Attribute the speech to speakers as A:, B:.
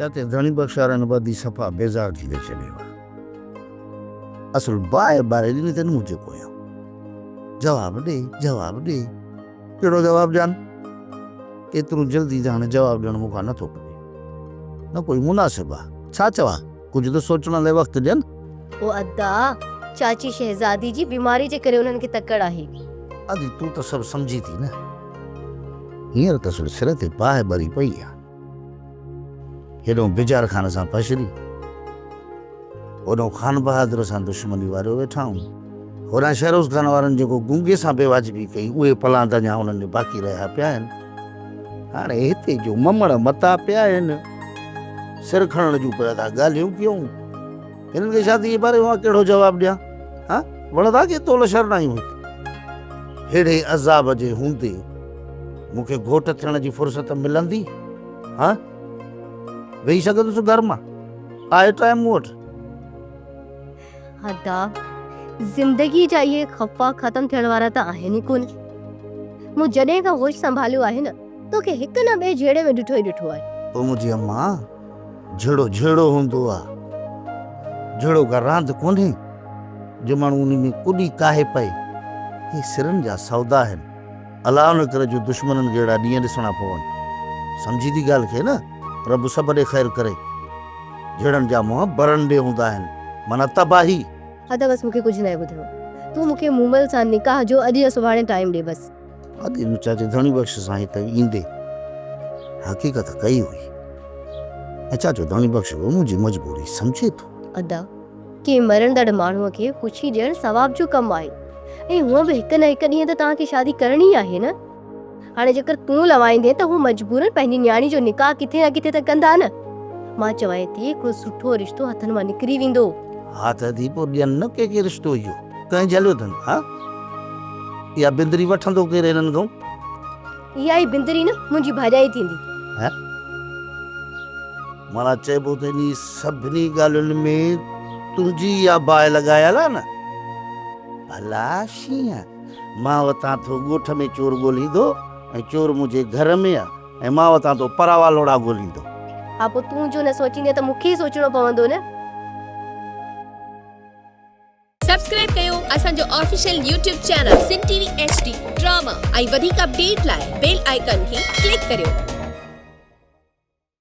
A: چاچي ڌڻي بخش وارن ٻڌي صفا بيزار ٿي ڇڏيو آ. اصل باهه ٻاري ڏني اٿن منهنجي پويان. جواب ڏي، جواب ڏي. ڪهڙو جواب ڏيان؟ ايترو جلدي ته هاڻي جواب ڏيڻ مون کان نٿو پڄي. نه ڪوئي مناسب آ. ڇا چوان؟ ڪجهه ته سوچڻ لاء وقت ڏين.
B: او ادا، چاچي شهزادي جي بيماري جي ڪري انهن کي تڪڙ آهي.
A: ادي تون ته سڀ سمجهين ٿي نه. هينئر ته اصل سر تي باهه ٻري پئي آ. هيڏانهن بجار خان سان پشري، هوڏانهن خان بهادر سان دشمني واريو ويٺا آهيون. هوڏانهن شهروز خان وارن جيڪو گونگي سان بيواجبي ڪئي، اهي پلاند اڃا انهن ڏي باقي رهيا پيا آهن. هاڻي هتي جو ممڻ متا پيا آهن، سر کڻڻ جون پيا ٿا ڳالهيون ڪيون. هنن کي شادي جي باري ۾ مان ڪهڙو جواب ڏيان؟ ها، وڻندا ڪي تول شرنايون هتي. ههڙي عذاب جي هوندي مون کي گهوٽ ٿيڻ جي فرصت ملندي؟ ها، ويهي سگهندس گهر مان؟ آهي ٽائيم مون وٽ؟
B: ادا، زندگيء جا اهي خفا ختم ٿيڻ وارا ته آهن ئي ڪونه. مون جڏهن کان هوش سنڀاليو آهي نه، توکي هڪ نه ٻئي جهيڙي ۾ ڏٺو ئي ڏٺو آهي.
A: او منهنجي اما، جهيڙو جهيڙو هوندو آ. جهيڙو ڪا راند ڪونهي جو ماڻهو انهي ۾ ڪڏي ڪاهي پئي. هي سرن جا سودا آهن. الله نه ڪري جو دشمنن کي اهڙا ڏينهن ڏسڻا پون. سمجهي ٿي ڳالهه کي نه؟ رب سڀ ڏي خير ڪري. جهيڙن جا منهن برن ڏي هوندا آهن. معنيٰ تباهي.
B: ادا بس مون کي ڪجهه ناهي ٻڌڻو. تون مون کي مومل سان نڪاح جو اڄ يا سڀاڻي ٽائيم ڏي بس.
A: ادي مون چاچي ڌڻي بخش سان هت ايندي حقيقت ڪئي هئي ۽ چاچو ڌڻي بخش به منهنجي مجبوري سمجهي ٿو.
B: ادا، ڪنهن مرندڙ ماڻهوء کي خوشي ڏيڻ ثواب جو ڪم آهي ۽ هونء به هڪ نه هڪ ڏينهن ته توهان کي شادي ڪرڻي ئي آهي نه. هاڻي جيڪر تون لوائيندين ته هو مجبورن پنهنجي نياڻي جو نڪاح ڪٿي نه ڪٿي ته ڪندا نه. مان چوانء ٿي هڪڙو سٺو رشتو هٿن مان نڪري ويندو.
A: ها ته ادي پوء ڏين نه ڪنهن کي رشتو اهو. ڪنهن جهليو اٿن ها؟ اها بندري وٺندو ڪير هنن کان؟
B: اها ئي بندري نه منهنجي ڀاڄائي ٿيندي.
A: ها؟ معنيٰ چئبو ته انهي سڀني ڳالهين ۾ تنهنجي اها باهه لڳايل آ نه؟ ڀلا شينهن، مان وتان ٿو ڳوٺ ۾ چور ڳولهيندو ۽ چور منهنجي گهر ۾ آ ۽ مان وتان ٿو پراوا لوڙها ڳولهيندو.
B: ها پوء تون جو نه سوچيندين ته مون کي ئي سوچڻو پوندو نه؟
C: سبسڪرائب ڪيو اسان جو official YouTube channel Sindh T V H D drama ۽ وڌيڪ اپڊيٽ لاء بيل آئيڪان کي ڪلڪ ڪريو.